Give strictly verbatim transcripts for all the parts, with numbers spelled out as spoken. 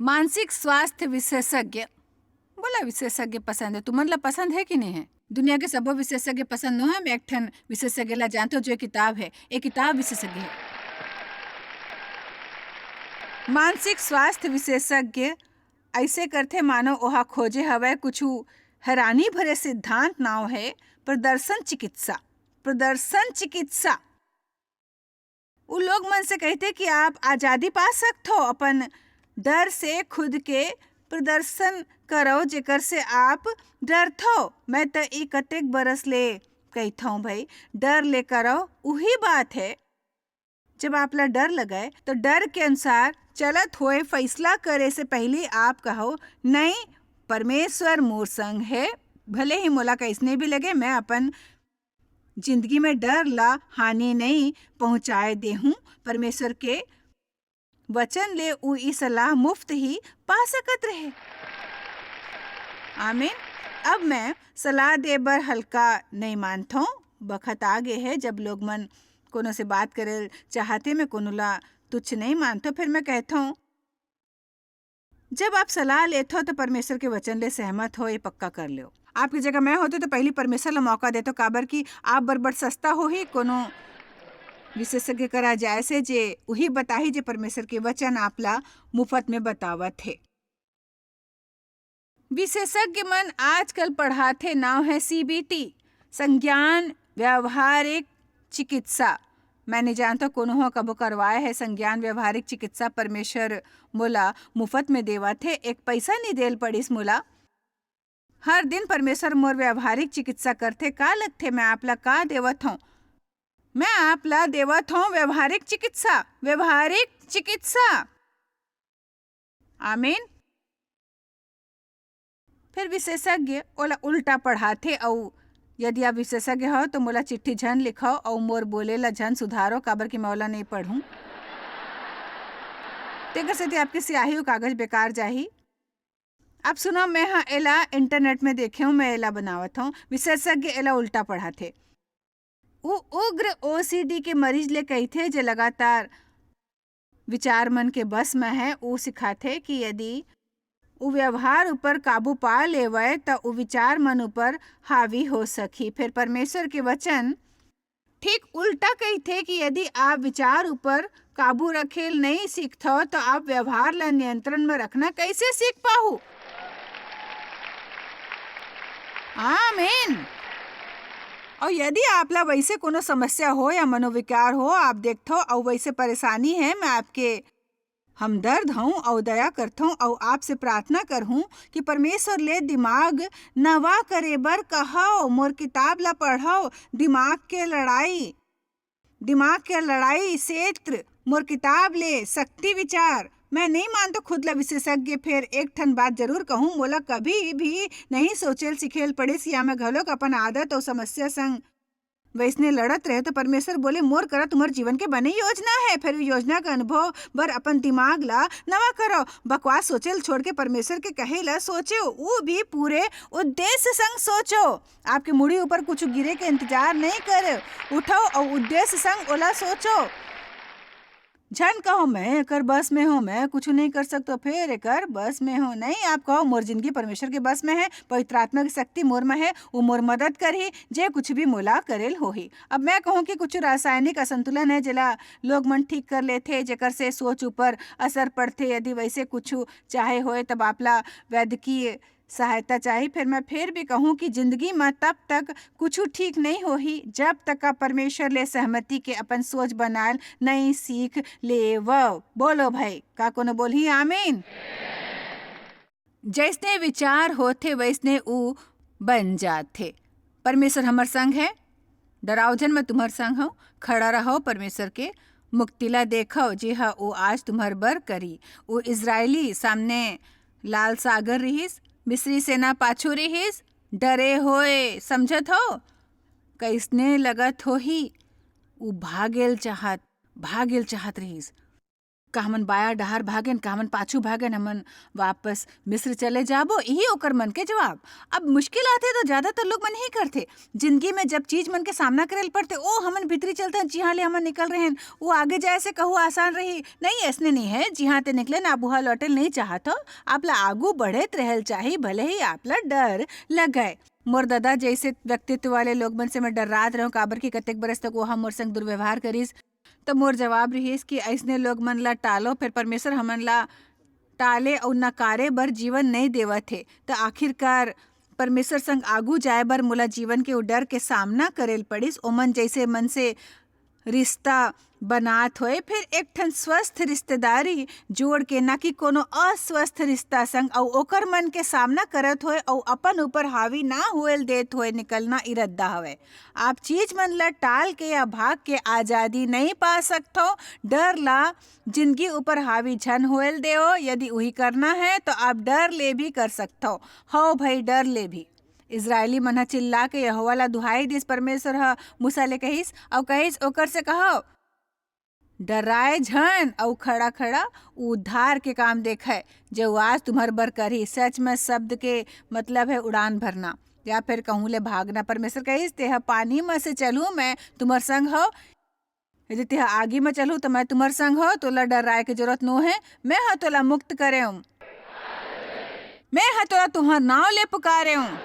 मानसिक स्वास्थ्य विशेषज्ञ। बोला, विशेषज्ञ पसंद है? तुमन ला पसंद है कि नहीं है? दुनिया के सब्बो विशेषज्ञ पसंद नो है। मैं एक ठन विशेषज्ञ ला जानथों, जो ये किताब है, ये किताब विशेषज्ञ है। मानसिक स्वास्थ्य विशेषज्ञ ऐसे करथे, मानो ओहा खोजे हवय कुछु हैरानी भरे सिद्धांत। नाव है प्रदर्शन चिकित्सा। प्रदर्शन चिकित्सा। उ लोग मन से कहिथे कि आप आजादी पा सकथो, अपन डर से खुद के प्रदर्शन करो, जेकर से आप डरथो। मैं त ई कतेक बरस ले कहिथौं भई, डर ले करो, उही बात है। जब आप ला डर लगय, तो डर के अनुसार चलत होए फैसला करे से पहली आप कहो, "नहीं, परमेश्वर मोर संग है, भले ही मोला कैसने भी लगे, मैं अपन जिंदगी में डर ला हानि नहीं पहुंचाए देहूं।" परमेश्वर के वचन ले उ ई सलाह मुफ्त ही पा सकत रहे। आमीन। अब मैं सलाह दे बर हल्का नहीं मानथौं। बखत आ गे है, जब लोग मन कोनो से बात करे चाहथे, मैं कोनो ला तुच्छ नहीं मानथौं। फिर मैं कहथौं, जब आप सलाह लेथो, तो परमेश्वर के वचन ले सहमत हो, ये पक्का कर लो। आपकी जगह मैं होते, तो पहली परमेश्वर ला मौका देथौं, काबर कि आप बर बड़ सस्ता होही कोनो विशेषज्ञ करा जाए से, जे उही बताही, जे परमेश्वर के वचन आप ला मुफ्त में बतावत हे। विशेषज्ञ मन आजकल पढ़ाथे, नाव है सीबीटी, संज्ञान व्यवहारिक चिकित्सा। मैं नहीं जानता कोनो ह कबो करवाए है संज्ञान व्यवहारिक चिकित्सा। परमेश्वर मोला मुफ्त में देवत हे, एक पैसा नहीं देल पड़िस मोला। हर दिन परमेश्वर मोर व्यवहारिक चिकित्सा करथे। का लगथे, मैं आप ला का देवत हौं? मैं आप ला देवत हौं व्यवहारिक चिकित्सा, व्यवहारिक चिकित्सा। आमीन। फिर विशेषज्ञ ओला उल्टा पढ़ाथे, अउ यदि आप विशेषज्ञ हो, तो मोला चिट्ठी झन लिखो, अउ मोर बोले ला झन सुधारो, काबर कि मैं ओला नहीं पढ़ूं। तेकर सेती आपके स्याही अउ कागज बेकार जाही। अब सुनो, मैं ह एला इंटरनेट में देखे हूँ, मैं एला बनावत हूँ। विशेषज्ञ एला उल्टा पढ़ाथे। उ उग्र ओसीडी के मरीज ले कहिथे, जे लगातार विचार मन के बस में है। उ सिखाथे कि यदि उ व्यवहार ऊपर काबू पा लेवय, त उ विचार मन ऊपर हावी हो सकही। फिर परमेश्वर के वचन ठीक उल्टा कहिथे कि यदि आप विचार ऊपर काबू रखे ल नहीं सीखथव, तो आप व्यवहार ला नियंत्रण में रखना कैसे सीख पाहू? आमीन। और यदि आप ला वैसे कोनो समस्या हो या मनोविकार हो, आप देखथव और वैसे परेशानी है, मैं आपके हमदर्द हूँ और दया करथौं और आपसे प्रार्थना करहूँ कि परमेश्वर ले दिमाग नवा करे बर कहव, मोर किताब ला पढ़व, दिमाग के लड़ाई, दिमाग के लड़ाई क्षेत्र, मोर किताब ले शक्ति विचार। मैं नहीं मानतो खुद ला विशेषज्ञ, फेर एक ठन बात जरूर कहूँ, मोला कभी भी नहीं सोचेल सिखेल पड़िस या मैं घलोक अपन आदत और समस्या संग वैसने लड़त रहे, तो परमेश्वर बोले, "मोर करा तुम्हर जीवन के बने योजना है, फेर उ योजना के अनुभव बर अपन दिमाग ला नवा करो।" बकवास सोचे ल छोड़ के परमेश्वर के कहे ला सोचो, उ भी पूरे उद्देश्य संग सोचो। आपके मुड़ी ऊपर कुछ गिरे के इंतजार नहीं करे, उठो और उद्देश्य संग ओला सोचो। झन कहो, "मैं एकर बस में हूँ, मैं कुछ नहीं कर सकतो, फेर एकर बस में हूँ।" नहीं, आप कहो, "मोर जिंदगी परमेश्वर के बस में है, पवित्र आत्मा की शक्ति मोर में है, वो मोर मदद करही, जे कुछ भी मोला करेल होही।" अब मैं कहूँ कि कुछ रासायनिक असंतुलन है, जेला लोग मन ठीक कर लेथे, जेकर से सोच ऊपर असर पड़थे। यदि वैसे कुछ चाहे होए, तब आपला वैद्यकीय सहायता चाही। फेर मैं फेर भी कहूँ कि जिंदगी म तब तक कुछु ठीक नहीं होही, जब तक आप परमेश्वर ले सहमति के अपन सोच बनाल नहीं सीख लेवव। बोलो भाई, का कोनो बोलही आमीन? जैसने विचार होथे, वैसने ऊ बन जाथे। परमेश्वर हमर संग है, डराव झन, मैं तुम्हर संग हूँ। खड़ा रहो परमेश्वर के मुक्ति ला देखव, जे ह ओ आज तुम्हर बर करी। ओ इजरायली सामने लाल सागर रिहिस, मिस्री सेना पाछू रिहिस, डरे होए, समझत हो? कइसने लगत होही? उ भागेल चाहत, भागेल चाहत रिहिस। का हमन बायां डहार भागेन, का हमन पाछू भागेन, हमन वापस मिस्र चले जाबो, यही ओकर मन के जवाब। अब मुश्किल आथे तो ज्यादातर लोग मन ही करथे। जिंदगी में जब चीज मन के सामना करे ल पड़थे, ओ हमन भीतरी चलथन, जिहां ले हमन निकल रहे हैं, वो आगे जाए से कहूँ आसान रही। नहीं, ऐसने नहीं है, जिहां ते निकले ना, बुहा लौटे ल नहीं चाहत हो। आप ला आगू बढ़त रहल चाही, भले ही आप ला डर लगे। मोर ददा जैसे व्यक्तित्व वाले लोग मन से मैं डर्रात रहूं, काबर कि कतेक बरस तक वो ह मोर संग दुर्व्यवहार करिस। तो मोर जवाब रहिस कि अइसने लोग मन ला टालो, फिर परमेश्वर हमन ला टाले अउ नकारे बर जीवन नइ देवत हे। त आखिरकार परमेश्वर संग आगू जाए बर मोला जीवन के ओ डर के सामना करे ल पड़िस। ओमन जैसे मन से रिश्ता बनात होए, फिर एक ठन स्वस्थ रिश्तेदारी जोड़ के, ना कि कोनो अस्वस्थ रिश्ता संग, अउ ओकर मन के सामना करत होए, अउ अपन ऊपर हावी ना होए ल देत होए निकलना इरद्दा हवय। आप चीज मन ल टाल के या भाग के आजादी नइ पा सकथो। डर ला जिंदगी ऊपर हावी झन होए ल देओ। यदि उही करना है, तो आप डर ले भी कर सकथो। हव भई, डर ले भी। इजरायली मन ह चिल्ला के यहोवा ला दुहाई दिस। परमेश्वर ह मूसा ले कहिस, अउ कहिस, ओकर से कहो, "डराए झन, अउ खड़ा-खड़ा उद्धार के काम देखय, जो आज तुम्हर बर करही।" सच में शब्द के मतलब है उड़ान भरना, या फिर कहूँ ले भागना। परमेश्वर कहिस, "तेह पानी म से चलहूँ, मैं तुम्हर संग हव। यदि तेह आगी म चलहूँ, तो मैं तुम्हर संग हव, तोला डराए के जरूरत नो है। मैं ह तोला मुक्त करेंव। मैं ह तोला तुंहर नांव ले पुकारेंव।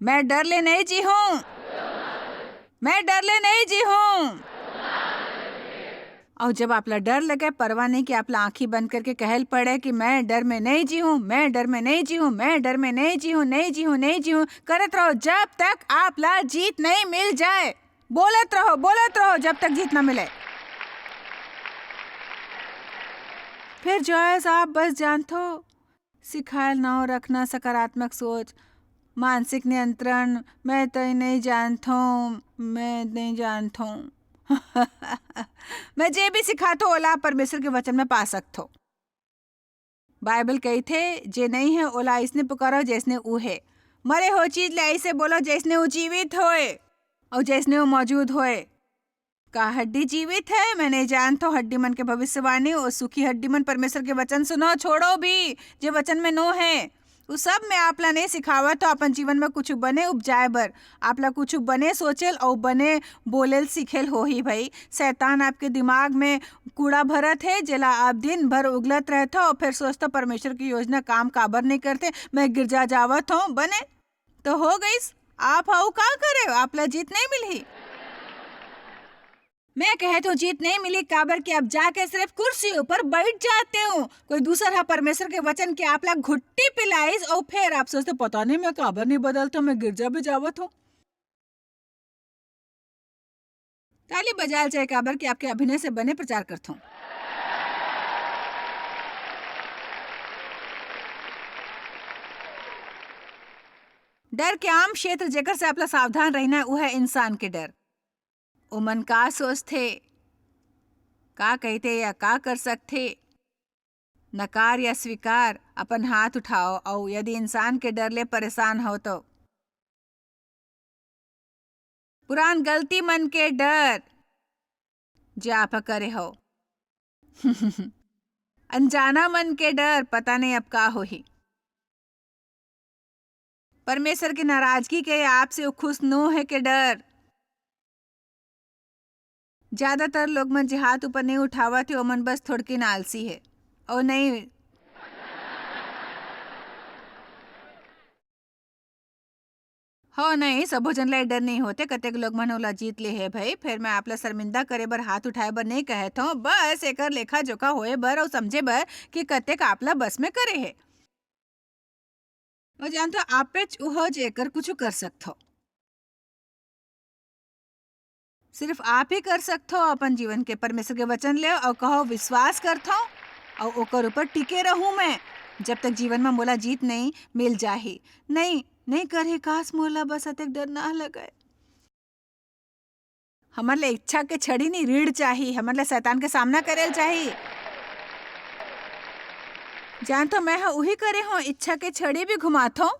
मैं डर ले नइ जीहूँ। मैं डर ले नइ जीहूँ।" अउ जब आप ला डर लगे, परवाह नहीं कि आप ला आंखी बंद करके कहल पड़े कि "मैं डर में नइ जीहूँ, मैं डर में नइ जीहूँ, मैं डर में नइ जीहूँ, नइ जीहूँ, नइ जीहूँ" करत रहो, जब तक आप ला जीत नहीं मिल जाए। बोलत रहो, बोलत रहो, जब तक जीत ना मिले। फिर जॉयस, आप बस जानथो, सिखायल नाव रखना, सकारात्मक सोच, मानसिक नियंत्रण, मैं तय नहीं जानथो, मैं नहीं जानथो। मैं जे भी सिखाथो, ओला परमेश्वर के वचन में पा सकथो। बाइबल कहिथे, "जे नहीं है, ओला अइसने पुकारो, जैसने ऊ है। मरे हो चीज ले अइसे बोलो, जैसने ऊ जीवित होए, अउ जैसने ऊ मौजूद होए।" का हड्डी जीवित है? मैं नहीं जानथो। हड्डी मन के भविष्यवाणी, ओ सूखी हड्डी मन, परमेश्वर के वचन सुनो, छोड़ो भी, जे वचन में नो है। उ सब में आप ला नहीं सिखावत हो अपन जीवन में कुछ बने उपजाए बर, आप ला कुछ बने सोचेल अउ बने बोलेल सीखेल होही भाई। शैतान आपके दिमाग में कूड़ा भरत है, जेला आप दिन भर उगलत रहथो, फिर सोचथो, "परमेश्वर की योजना काम काबर नहीं करथे? मैं गिरजा जावत हूँ।" बने तो हो गईस, आप हऊ का करे, आप ला जीत नहीं मिलही। मैं कहे तो जीत नहीं मिली, काबर कि आप जाके सिर्फ कुर्सी ऊपर बैठ जाते हो। कोई दूसर हा परमेश्वर के वचन के आप ला घुट्टी पिलाइस, और फिर आप सोचते, "पता नहीं मैं काबर नहीं बदलता, मैं गिरजा भी जावत हूँ।" ताली बजाल चाहे, काबर कि आपके अभिनय से बने प्रचार करथों। डर के आम क्षेत्र, जेकर से आपला सावधान रहना है, वो है इंसान के डर। ओमन का सोचथे, का कहिथे या का कर सकथे? नकार या स्वीकार, अपन हाथ उठाओ, अउ यदि इंसान के डर ले परेशान हो तो। पुरान गलती मन के डर, जे आप ह करे हो। अनजाना मन के डर, पता नहीं अब का होही। परमेश्वर के नाराजगी के, आपसे वो खुश नो है के डर। ज्यादातर लोग मन जे हाथ ऊपर नहीं उठावत हे, ओमन बस थोड़किन आलसी हे। और नहीं, हो नहीं, सबो जन ला डर नहीं होते, कतेक लोग मन ओला जीत ले हे भाई। फिर मैं आप ला शर्मिंदा करे बर, हाथ उठाए बर नहीं कहत हूँ, बस एकर लेखा जोखा होए बर और समझे बर कि कतेक आप ला बस में करे हे। और जानथो, आपेच उहो जेकर कुछ कर सकथो। सिर्फ आप ही कर सकथो अपन जीवन के। परमेश्वर के वचन लेव और कहो, "विश्वास करथो और ओकर ऊपर टिके रहूं मैं, जब तक जीवन में मोला जीत नहीं मिल जाही।" नहीं, नहीं करे, काश मोला बस अतेक डर ना लगे। हमर ले इच्छा के छड़ी नहीं, रीढ़ चाही। हमर ले शैतान के सामना करे ल चाही। जानथो, मैं ह उही करे हूँ, इच्छा के छड़ी भी घुमाथो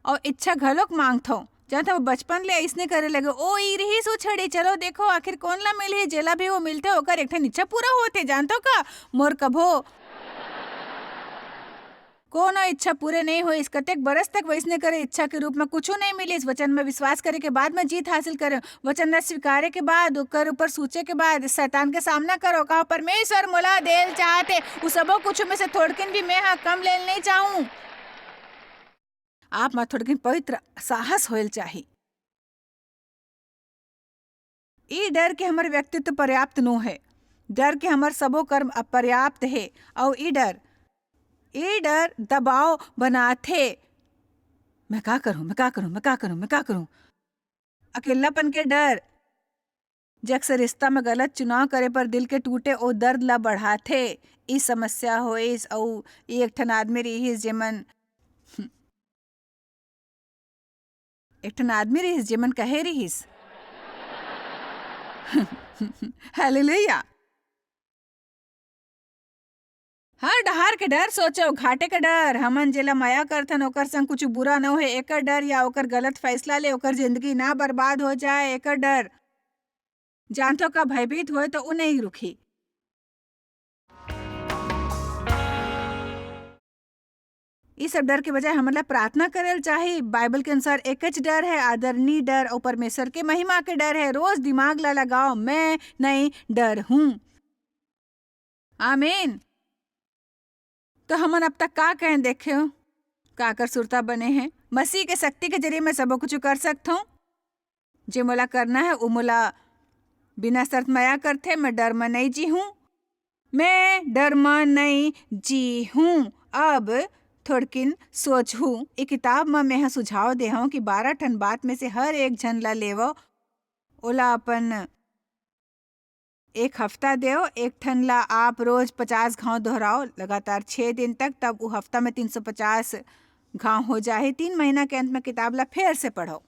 और इच्छा घलोक मांगथो, जानथव, बचपन ले अइसने करे लगे। ओ, ई रिहिस ओ छड़ी, चलो देखो, आखिर कोन ला मिलही, जेला भी वो मिलथे, ओकर एक ठन इच्छा पूरा होथे। जानथव का, मोर कभो कोनो इच्छा पूरे नइ होइस। कतेक बरस तक वइसने करे, इच्छा के रूप में कुछू नइ मिलिस। वचन में विश्वास करे के बाद मैं जीत हासिल करे, वचन ला स्वीकारे के बाद, ओकर ऊपर सोचे के बाद शैतान के सामना करो। कहो, "परमेश्वर मोला देल चाहते, उ सबो कुछू में से थोड़किन भी मैं हा कम लेल नइ चाहूं।" आप मा थोड़किन पवित्र साहस होयल चाही। ई डर के हमर व्यक्तित्व पर्याप्त नो हे, डर के हमर सबो कर्म अपर्याप्त हे, अउ ई डर, ई डर दबाव बनाथे। मैं का करूं, मैं का करूं, मैं का करूं, मैं का करूं? अकेलापन के डर, जे अक्सर रिश्ता में गलत चुनाव करे पर दिल के टूटे ओ दर्द ला बढ़ाथे। ई समस्या होइस, अउ ई एक ठन आदमी रिहिस, जेमन एक ठन आदमी रिहिस, जेमन कहे रिहिस, हालेलुया। हर डहार के डर सोचो, घाटे के डर, हमन जेला मया करथन, ओकर संग कुछ बुरा न होए, एकर डर, या ओकर गलत फैसला ले ओकर जिंदगी ना बर्बाद हो जाए, एकर डर। जानथो का, भयभीत होए तो उ नहीं रुकही। ई सब डर के बजाय हमन ला प्रार्थना करे ल चाही। बाइबल के अनुसार एकच डर है, आदरणीय डर अउ परमेश्वर के महिमा के डर है। रोज दिमाग ला लगाओ, "मैं नई डर हूँ।" आमीन। तो हमन अब तक का कहें देखे हो? का कर सुरता बने हैं? मसीह के शक्ति के जरिए मैं सबो कुछ कर सकथों। जे मोला करना है, वो मोला बिना शर्त मया करथे। मैं डर म नई जी हूँ, मैं डर म नई जी हूँ। अब थोड़किन सोच हूँ, ए किताब म मेंह सुझाव दे हूँ कि बारह ठन बात में से हर एक झन ला लेवो, ओला अपन एक हफ्ता देव, एक ठन ला आप रोज पचास घाव दोहराओ, लगातार छह दिन तक, तब उ हफ्ता में तीन सौ पचास घाव हो जाही। तीन महीना के अंत में किताब ला फेर से पढ़ो,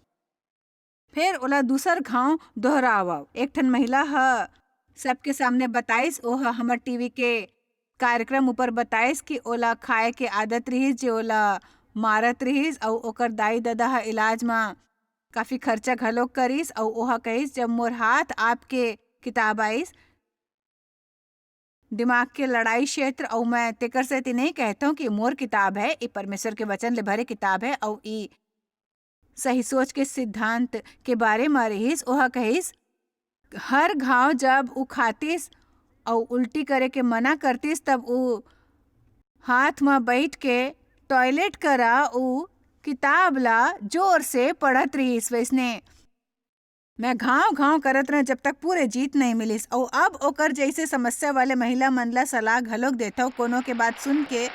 फेर ओला दूसर घाव दोहरावव। एक ठन महिला ह सबके सामने बताइस, ओह हमर टीवी के कार्यक्रम ऊपर बताइस कि ओला खाए के आदत रिहिस, जे ओला मारत रिहिस, अउ ओकर दाई ददा ह इलाज म काफी खर्चा घलोक करिस, अउ ओह कहिस, "जब मोर हाथ आपके किताब आइस, दिमाग के लड़ाई क्षेत्र, अउ मैं तेकर सेती नहीं कहता हूँ कि मोर किताब है, ई परमेश्वर के वचन ले भरे किताब है, अउ ई सही सोच के सिद्धांत के बारे म रिहिस।" ओह कहिस, "हर घाव जब उ खातिस अउ उल्टी करे के मना करतिस, तब उ हाथ म बैठ के टॉयलेट करा उ किताब ला जोर से पढ़त रिहिस।" वैसने मैं घाव-घाव करत रहें, जब तक पूरे जीत नहीं मिलिस। अउ अब ओकर जैसे समस्या वाले महिला मन ला सलाह घलोक देथव, कोनो के बात सुन के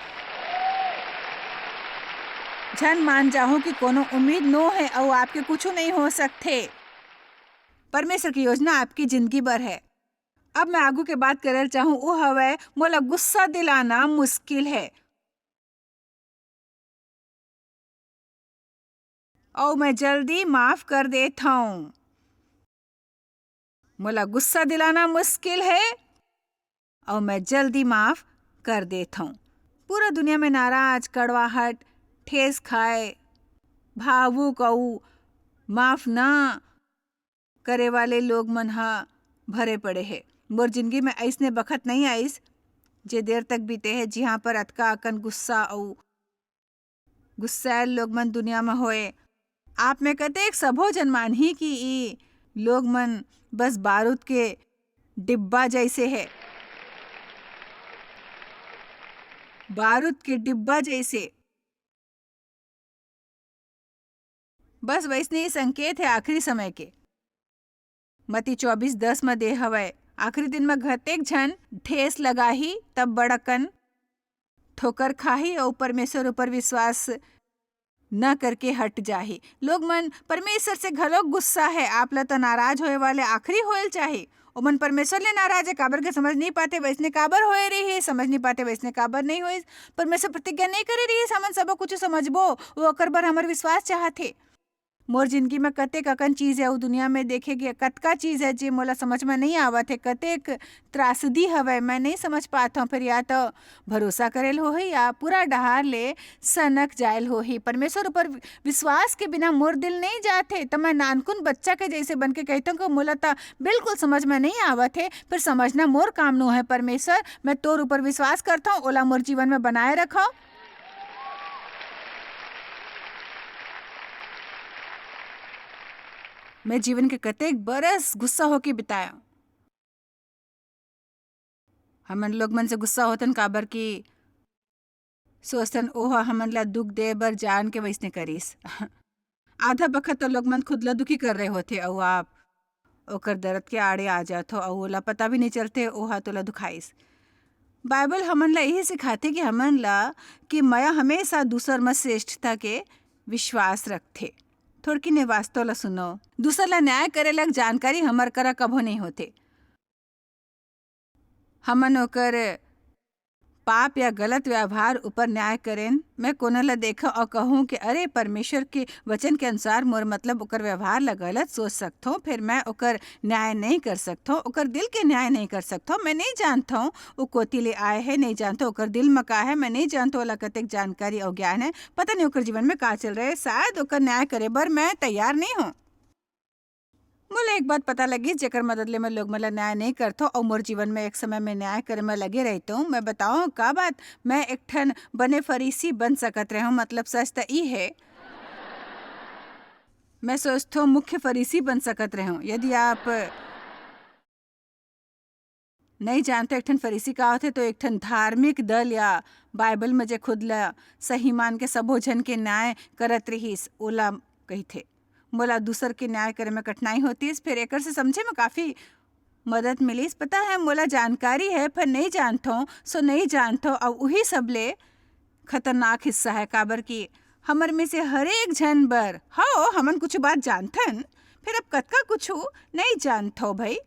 झन मान जाहू कि कोनो उम्मीद नो है अउ आपके कुछु नहीं हो सकथे। परमेश्वर की योजना आपकी जिंदगी भर है। अब मैं आगू के बात करल चाहूं, वो हवय, मोला गुस्सा दिलाना मुश्किल है। अउ मैं जल्दी माफ कर देत हूँ। मोला गुस्सा दिलाना मुश्किल है, अउ मैं जल्दी माफ कर देत हूँ। पूरा दुनिया में नाराज, कड़वाहट, ठेस खाए, भावुक अउ माफ ना करे वाले लोग मन ह भरे पड़े हे। मोर जिंदगी में अइसने बखत नइ आइस, जे देर तक बीते हे, जिहां पर अतका अकन गुस्सा अउ गुस्सैल लोग मन दुनिया म होए। आप में कतेक सबो जन मानही कि ई लोग मन बस बारूद के डिब्बा जैसे हे। बारूद के डिब्बा जैसे। बस वैसने ही संकेत हे आखिरी समय के। मती चौबीस दस म दे हवय, आखिरी दिन म कतेक झन ठेस लगाही, तब बड़कन ठोकर खाही अउ परमेश्वर ऊपर विश्वास न करके हट जाही। लोग मन परमेश्वर से घलोक गुस्सा हे। आप ला तो नाराज होए वाले आखिरी होएल चाही। ओमन परमेश्वर ले नाराज हे, काबर के समझ नहीं पाते वैसने काबर होए रही, समझ नहीं पाते वैसने काबर नहीं होए। परमेश्वर प्रतिज्ञा नहीं करे रही, हमन सबो कुछ समझबो, वो ओकर बर हमर विश्वास चाहत हे। मोर जिंदगी में कतेक अकन चीज हे, अउ दुनिया में देखे के कतका चीज हे, जे मोला समझ में नहीं आवत हे, कतेक त्रासदी हवय, मैं नहीं समझ पात हव। फिर या तो भरोसा करेल होही, या पूरा डहार ले सनक जायल होही। परमेश्वर ऊपर विश्वास के बिना मोर दिल नहीं जाथे। त मैं नानकुन बच्चा के जैसे बन के कहत हव कि मोला त बिल्कुल समझ में नहीं आवत हे, फिर समझना मोर काम नो है। परमेश्वर, मैं तोर ऊपर विश्वास करत हव, ओला मोर जीवन में बनाए रखव। मैं जीवन के कतेक बरस गुस्सा होके बिताया। हमन लोग मन से गुस्सा होतन, काबर कि सोचतन, "ओह हमन ला दुख दे बर जान के वैसने करिस।" आधा बखत तो लोग मन खुद ला दुखी कर रहे होथे, अउ आप ओकर दर्द के आड़े आ जात हो, अउ ओला पता भी नहीं चलथे, ओहा तोला दुखाइस। बाइबल हमन ला यही सिखाथे कि हमन ला, कि मया हमेशा दूसर म श्रेष्ठता के विश्वास रखथे। थोड़की ने वास्तव ला सुनो, दूसर ला न्याय करे लग जानकारी हमर करा कभो नहीं होथे। हमन ओकर पाप या गलत व्यवहार ऊपर न्याय करेन। मैं कोनो ला देखव अउ कहूँ कि अरे, परमेश्वर के वचन के अनुसार मोर मतलब ओकर व्यवहार ला गलत सोच सकथों, फिर मैं ओकर न्याय नहीं कर सकथों, ओकर दिल के न्याय नहीं कर सकथों। मैं नहीं जानथों ओ कोती ले आए है, नहीं जानथों ओकर दिल में का है, मैं नहीं जानथों ओला कतेक जानकारी अउ ज्ञान है, पता नहीं ओकर जीवन में का चल रहे है, शायद ओकर न्याय करे बर मैं तैयार नहीं हूँ। मोला एक बात पता लगिस, जेकर मदद ले मैं लोग मन ला न्याय नहीं करथों अउ मोर जीवन में एक समय में न्याय करे में लगे रहितों। मैं बताओं का बात, मैं एक ठन बने फरीसी बन सकत रहूं, मतलब सच त ई है, मैं सोचथों मुख्य फरीसी बन सकत रहूं। यदि आप नहीं जानते एक ठन फरीसी का होथे, तो एक ठन धार्मिक दल या बाइबल में जे खुद ला सही मान के सबो झन के न्याय करत रहिस, ओला कहिथे। मोला दूसर के न्याय करे में कठिनाई होतिस, फिर एकर से समझे में काफी मदद मिलिस। पता है, मोला जानकारी है, पर नहीं जानथों, सो नहीं जानथों। अउ उही सबले खतरनाक हिस्सा है, काबर कि हमर में से हर एक झन बर, हव, हमन कुछ बात जानथन, फिर अब कतका कुछ नहीं जानथो भाई।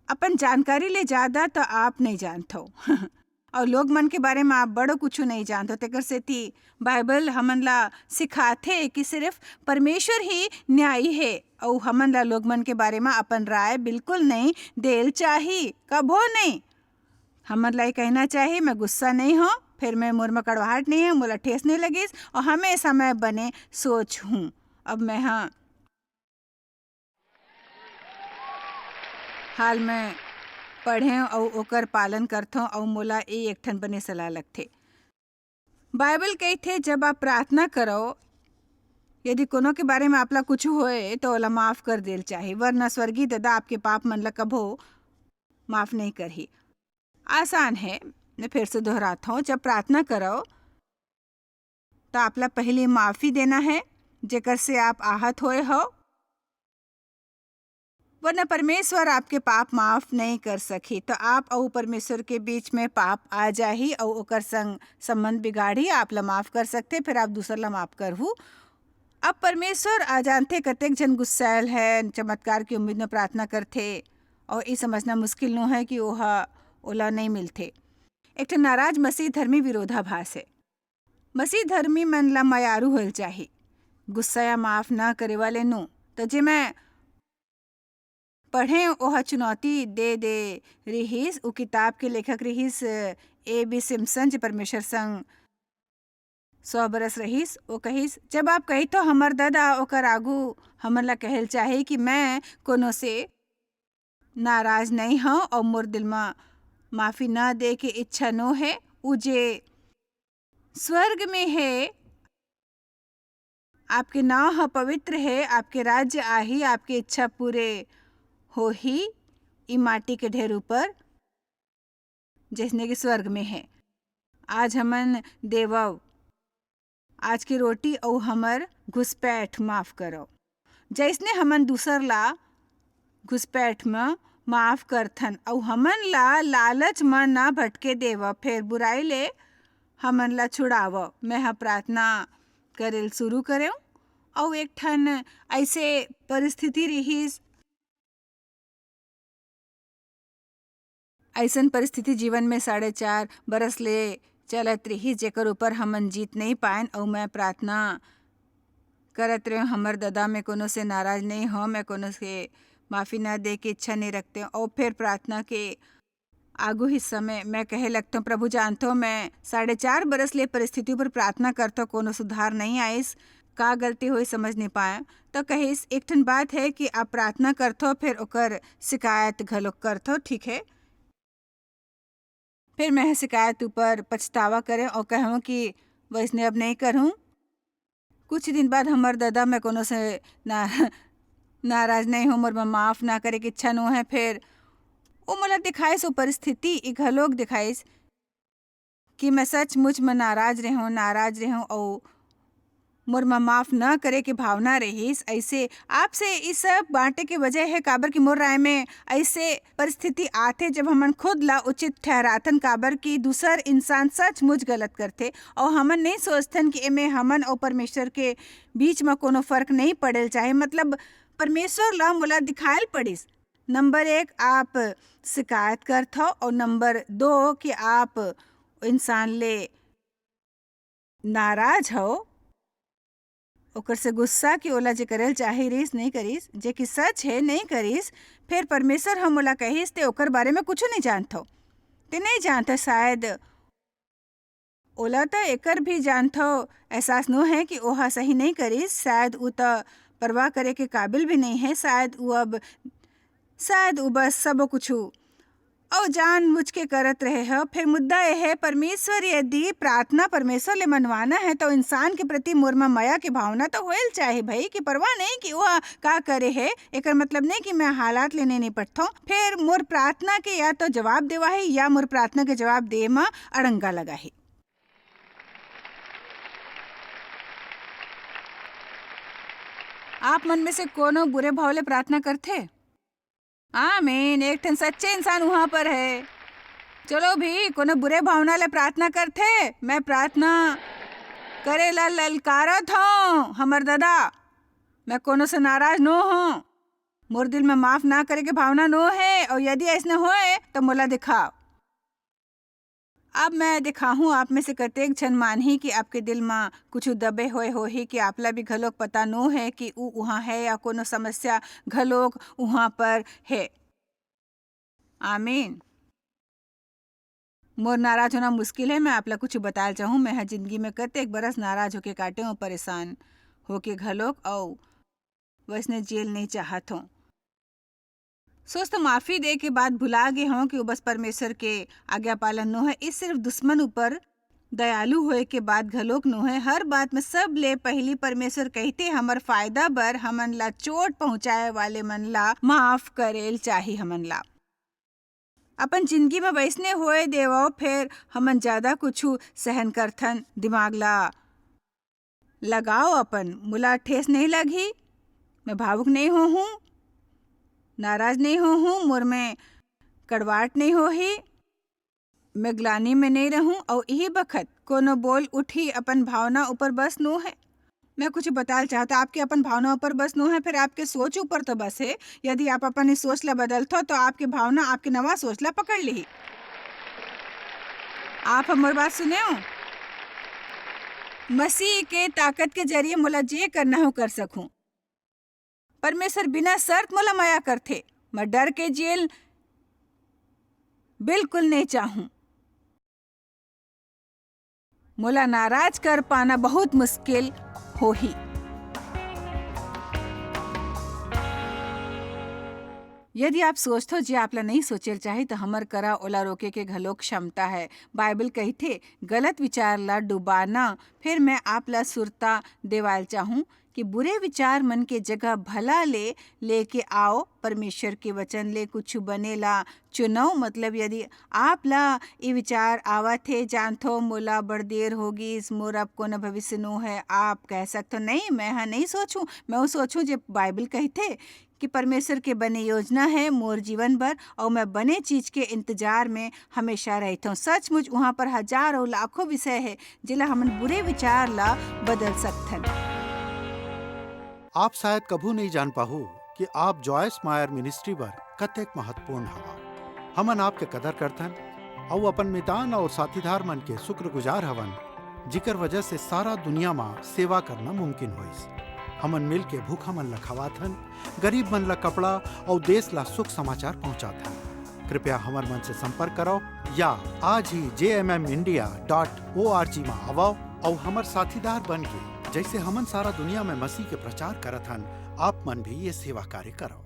अपन जानकारी ले ज्यादा तो आप नहीं जानथो। अउ लोग मन के बारे में आप बड़ो कुछ नहीं जानथो। तेकर सेती बाइबल हमन ला सिखाथे कि सिर्फ परमेश्वर ही न्यायी है, अउ हमन ला लोग मन के बारे में अपन राय बिल्कुल नहीं देल चाही, कभो नहीं। हमन ला ये कहना चाही, "मैं गुस्सा नहीं हूँ, फिर मैं मोर में कड़वाहट नहीं है, मोला ठेस नहीं लगिस, और हमेशा मैं बने सोच हूँ।" अब मैं, हाँ, हाल में पढ़ें अउ ओकर पालन करथों, अउ मोला ए एक ठन बने सलाह लगथे। बाइबल कहिथे, "जब आप प्रार्थना करो, यदि कोनो के बारे में आपला कुछ होए, तो ओला माफ कर देल चाही, वरना स्वर्गीय ददा आपके पाप मन ला कभो माफ नहीं करही।" आसान है, मैं फिर से दोहराता हूँ, जब प्रार्थना करो, तो आपला पहले माफी देना है, जेकर से आप आहत होए हो, वरना परमेश्वर आपके पाप माफ नहीं कर सकही। तो आप अउ परमेश्वर के बीच में पाप आ जाही, अउ ओकर संग संबंध बिगाड़ही। आप ला माफ कर सकथे, फिर आप दूसर ला माफ करहू। अब परमेश्वर आ जानथे, कतेक झन गुस्सायल है, चमत्कार की उम्मीद में प्रार्थना करथे, और ये समझना मुश्किल नो है कि ओहा, ओला नहीं मिलथे। एक ठन नाराज मसीह धर्मी विरोधाभास है। मसीह धर्मी मन ला मयारू होल चाही, गुस्सा या माफ न करे वाले नो। तो जे मैं पढ़े, ओह चुनौती दे दे रिहिस। उ किताब के लेखक रिहिस ए बी सिम्पसन, जे परमेश्वर संग सौ बरस रहिस। ओ कहिस, "जब आप कहिथो हमर ददा, ओकर आगू हमन ला कहल चाही कि मैं कोनो से नाराज नहीं हव और मोर दिल म माफी न दे के इच्छा नो है। उ जे स्वर्ग में है, आपके नाव ह पवित्र है, आपके राज्य आही, आपके इच्छा पूरे होही, ई माटी के ढेर ऊपर, जैसने कि स्वर्ग में है।" आज हमन देवव, आज के रोटी अउ हमर घुसपैठ माफ करव, जैसने हमन दूसर ला घुसपैठ म माफ करथन, अउ हमन ला लालच म ना भटके देव, फेर बुराई ले हमन ला छुड़ाव। मैं ह प्रार्थना करेल शुरू करेव, अउ एक ठन ऐसे परिस्थिति रिहिस, ऐसन परिस्थिति जीवन में साढ़े चार बरस ले चलत रिहिस, जेकर ऊपर हमन जीत नहीं पाएन, अउ मैं प्रार्थना करत रहे हूँ, हमर ददा, मैं कोनो से नाराज नहीं हूँ, मैं कोनो से माफी ना दे के इच्छा नहीं रखते हूँ। और फिर प्रार्थना के आगू हिस्सा में मैं कहे लगता हूँ, प्रभु जानते हो, मैं साढ़े चार बरस ले परिस्थिति पर प्रार्थना करता हूँ, कोनो सुधार नहीं आइस, का गलती हुई समझ नहीं पाया। तो कहिस, एक ठन बात है कि आप प्रार्थना करथो, फिर ओकर शिकायत घलो करथो, ठीक है? फिर मैं शिकायत ऊपर पछतावा करें और कहूँ कि वैसने अब नहीं करूँ। कुछ दिन बाद हमर ददा, मैं कोनो से ना नाराज नहीं हूँ, मोर में माफ ना करे के इच्छा नो है। फिर वो मोला दिखाइस, वो परिस्थिति ई घलोक दिखाइस कि मैं सचमुच में नाराज रहूँ, नाराज रहूँ, और मोर में माफ न करे के भावना रहिस। ऐसे आपसे ई सब बांटे के वजह है, काबर कि मोर राय में ऐसे परिस्थिति आथे, जब हमन खुद ला उचित ठहराथन, काबर कि दूसर इंसान सचमुच गलत करथे, और हमन नहीं सोचथन कि एमे हमन और परमेश्वर के बीच में कोनो फर्क नहीं पड़े ल चाहे। मतलब, परमेश्वर ला मोला दिखायल पड़िस। नंबर एक, आप शिकायत करथो, और नंबर दो कि आप इंसान ले नाराज हो, ओकर से गुस्सा कि ओला जे करे ल चाहे रिस, नहीं करिस, जे कि सच है, नहीं करिस। फिर परमेश्वर ह मोला कहिस, "ते ओकर बारे में कुछ नहीं जानथो, ते नहीं जानथे शायद।" ओला तो एकर भी जानथो, एहसास नो है कि ओहा सही नहीं करिस, शायद उ तो परवाह करे के काबिल भी नहीं है, शायद उ अब, शायद उ बस सब कुछ अउ जानबूझ के करत रहे ह। फिर मुद्दा ये है, परमेश्वर यदि प्रार्थना परमेश्वर ले मनवाना है, तो इंसान के प्रति मोर म मया के भावना तो होयल चाहे भाई, कि परवाह नहीं कि ओहा का करे है। एकर मतलब नहीं कि मैं हालात ले नहीं निपटथौं। फिर मोर प्रार्थना के या तो जवाब देवा है, या मोर प्रार्थना के जवाब दे म अड़ंगा लगा है। आप मन में से कोनो बुरे भाव ले प्रार्थना करथे? आमीन। एक ठन सच्चे इंसान वहां पर है। चलो भी, कोनो बुरे भावना ले प्रार्थना करथे? मैं प्रार्थना करे ला ललकारत हूँ, हमर दादा। मैं कोनो से नाराज नो हूँ। मोर दिल में माफ ना करे के भावना नो है, और यदि ऐसने होए, तो मोला दिखाओ। अब मैं दिखाहूँ, आप में से कतेक झन मानही कि आपके दिल म कुछु दबे होए होही, कि आपला भी घलोक पता नो हे कि ऊ उहाँ हे या कोनो समस्या घलोक उहाँ पर हे। आमीन। मोर नाराज होना मुश्किल हे। मैं आपला कुछु बताय ल चाहूँ, मैं ह जिंदगी में कतेक बरस नाराज होके काटे हूँ, परेशान होके घलोक, अउ वइसने जेल नइ चाहत हों। सोच तो माफी दे के बाद भुला गे हों कि वो बस परमेश्वर के आज्ञा पालन नोहे, ई सिर्फ दुश्मन ऊपर दयालु होए के बाद घलोक नोहे। हर बात में सबले पहिली परमेश्वर कहिथे, हमर फायदा बर हमन ला चोट पहुंचाए वाले मन ला माफ करे ल चाही हमन ला। अपन जिंदगी में वइसने होए देवव, फेर हमन ज्यादा कुछु सहन करथन। दिमाग ला लगाओ अपन, मोला ठेस नहीं लगही, मैं भावुक नहीं होहूँ, नाराज नहीं होहूँ, मोर में कड़वाट नहीं होही, मैं ग्लानी में नहीं रहूँ। अउ इही बखत कोनो बोल उठी अपन भावना ऊपर बस नो है। मैं कुछ बताल चाहत, आपके अपन भावना ऊपर बस नो है, फिर आपके सोच ऊपर तो बस है। यदि आप अपन इस सोच ला बदलथो, तो आपके भावना आपके नवा सोच ला पकड़ लिही। आप हमर बात सुने हो? मसीह के ताकत के जरिए मोला जे करना हो कर सकूं। परमेश्वर बिना शर्त मोला मया करथे। मैं डर के जेल बिल्कुल नहीं चाहूं। मोला नाराज कर पाना बहुत मुश्किल होही। यदि आप सोचथो जे आपला नहीं सोचेल चाही, तो हमर करा ओला रोके के घलोक क्षमता है। बाइबल कहिथे, "गलत विचार ला डुबाना।" फिर मैं आपला सुरता देवाल चाहूं कि बुरे विचार मन के जगह भला ले लेके आओ, परमेश्वर के वचन ले कुछ बने ला चुनव। मतलब, यदि आप ला ये विचार आवत हे, "जानथो, मोला बड़ देर हो गिस, मोर अब कोनो भविष्य नो है," आप कह सकथो, "नहीं, मैं हा नहीं सोचूं, मैं वो सोचूं जे बाइबल कहिथे कि परमेश्वर के बने योजना है मोर जीवन बर, और मैं बने चीज के इंतजार में हमेशा रहथों।" सचमुच, वहां पर हजारों, लाखों विषय है, जेला हमन बुरे विचार ला बदल सकथन। आप शायद कभू नहीं जान पाहू कि आप जॉयस मायर मिनिस्ट्री बर कतेक महत्वपूर्ण हवा। हमन आपके कदर करथन, अउ अपन मितान अउ साथीदार मन के शुक्रगुजार हवन, जिकर वजह से सारा दुनिया म सेवा करना मुमकिन होइस। हमन मिल के भूखा मन ला खवाथन, गरीब मन ला कपड़ा अउ देश ला सुख समाचार पहुंचाथन। कृपया हमर मन से संपर्क करो या आज ही जे M M India dot O R G मा आवव अउ हमर साथीदार बन के, जैसे हमन सारा दुनिया में मसीह के प्रचार करत हन, आप मन भी ये सेवा कार्य करो।